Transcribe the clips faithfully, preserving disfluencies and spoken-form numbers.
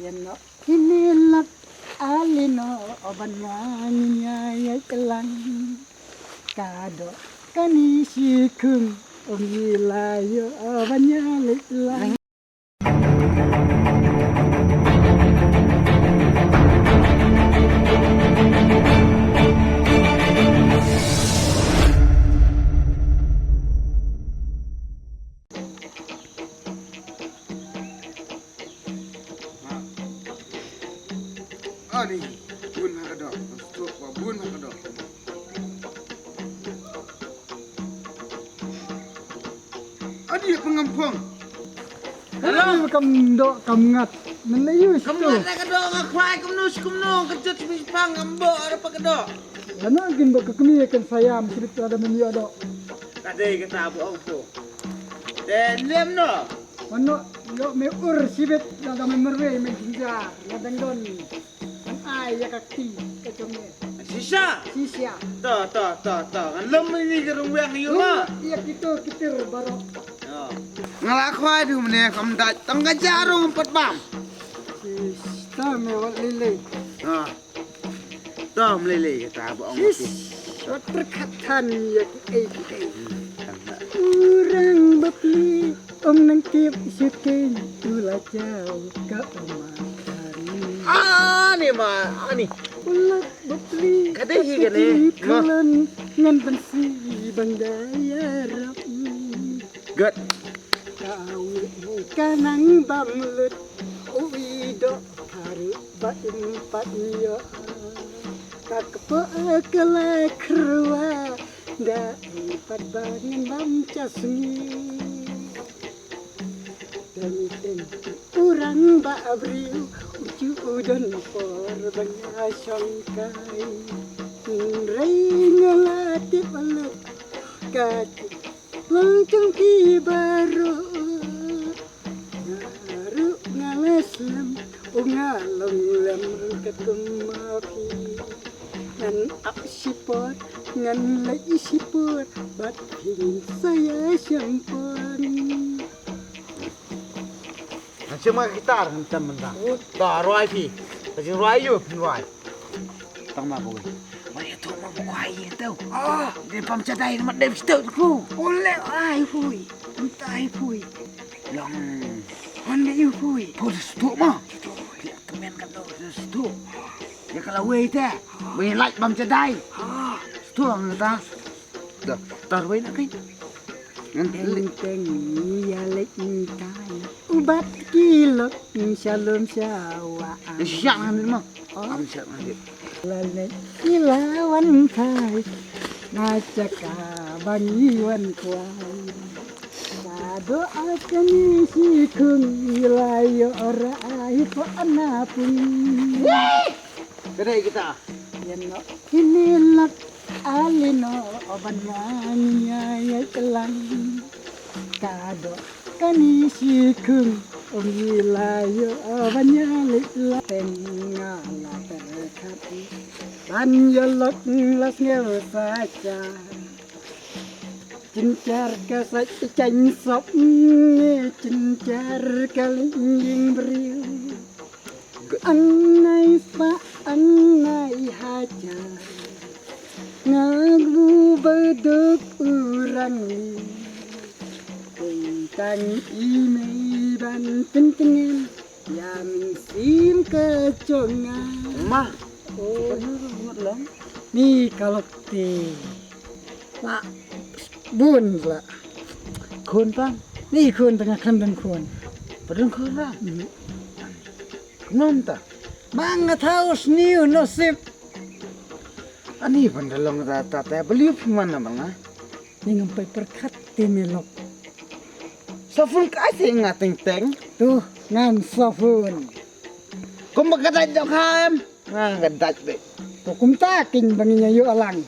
Ïa no kine lak ale no o ban wan ïa ïa lang. Ka do kani shi khun ong ïa la ïa o ban ïa le lang. Ani, bun ha ka doh. Stok ba bun ha ka doh. Ani, pengam phong. Hello. Kam doh, kam ngat. Melayu situ. Kam ngat ka doh, nga khwai kumno si kumno, ka jut si pang, kam bo, ada pa ka doh. Lano kin ba ka kmi kan sayam, sibit lada men ïoh doh. Ka dei kata ba ong pho. Te lem no. Mano, ïoh me ur sibit lada me merwe me jinjar, nga dang don. Kan ai ïa ka kti, ka jong me. Shisha. Shisha. To, to, to, to. Kan lem ni ka rung weng ïoh ma. Ïa kito kitir baroh. Nga la khwai du mene kam dait tang ka jarum pat bam. Sista me wat lele. Ah. Tom lele kata ba ong. Sis, wat perkatan ïa ki ei ki ei. Orang bapli ong nang tip siteng ula jauh ka uma kami. Ani ma, ani. Ulat bapli. Kata hi kane. Kalan ngan pensi bang daya rap. Good. Ka wei ka nang bam lut. Ui dok karu ba im pat nyo. Ka kepo ka la kerwa. Da im pat ba ngan bam cha sungi. Dami teng orang ba abriu. Uju udon por ba nga shong kai. Rei nga la tip lut. Ka Lang jong ki baroh. Baroh nga la slem, u nga long lem ryngkat kum ma phi. Ngan ap shipor, ngan leit shipor, bad phi ngin sa ïa shempor. Ngan shim ka gitar ngan tem mynta. Ut. Ta rwai phi. Ka jingrwai ïoh phin rwai. Tang ma kawei. Wan ïa tu ma bu kwai ïa tu. Ah, de pam chadai ma de phi tu ku. Ole ai phui. Mynta ai phui. Long. Wan de ïa phui. Phu de stu ma. Stu. Ïa tu men ka tu de stu. Ïa ka lawei te. Wan ïa lait pam chadai. Ah. Stu ang ta. Dah, tar wei na kai. Ngan teng teng ïa lek ntai. Ubat ki lok shalom shawa. Siap ngan ma. Am siap ngan. La lek ila wan kai. Na chaka bang i wan kwai. Sa doa kani si khun ila yo ora ai po anapun. Kedai kita. Ïa no kine lak ale no o ban wan ïa ïa lang. Ka do kani shi khun ong ïa la ïa o ban ïa le la teng nga la ter khat. Ban ïa lok la sngew sa cha. Jynjar ka sait i chaiñ sop ngi jynjar ka ling ïing briew. Anai pa anai hajar. Nga bu baduk urang ni. Tang i mei ban teng tengen. Ïa mynsiem ka jong nga. Ma. Oh. Ngut long. Ni ka lok te. La bun la. Khun pang. Ni khun tang khlem don khun. Ba don khun la. Nom ta. Ma nga thaw sniew nosip. Ani ban da long ta ta ta believe man na ma nga. Ni ngam pyrkhat te me lok. Safun ka ai te nga teng teng. Tu ngan safun. Kumba ka dait dohkha em. Nga ka dait beit. To kumta kin ba ngin ïa ïoh lang.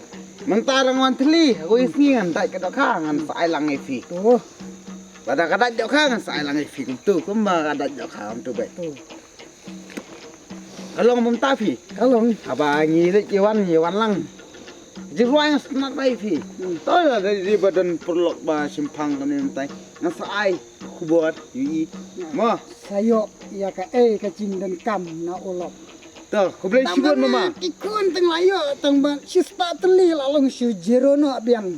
Mynta rang wan thli, ko is ngi ngan dait ka dohkha ngan sa ai lang ïa phi. To. Lada ka dait dohkha ngan sa ai lang ïa phi kumtu, kumba ka dait dohkha kumtu beit. To. Ka long bym ta phi. Ka long. Haba ngi leit ïa wan, ïa wan lang. Ji ruai ngan sa kynat bai phi. Hmm. To lada ji ba don pyrlok ba shim phang kane mynta. Ngan sa ai. Khubor ïohi. Mo. Sa ïoh ïa kaei ka jingdonkam na u lok. To, khublei shibun mama. Ki khun tang la ïoh tang ban shi spah tylli la long shu zero noh biang.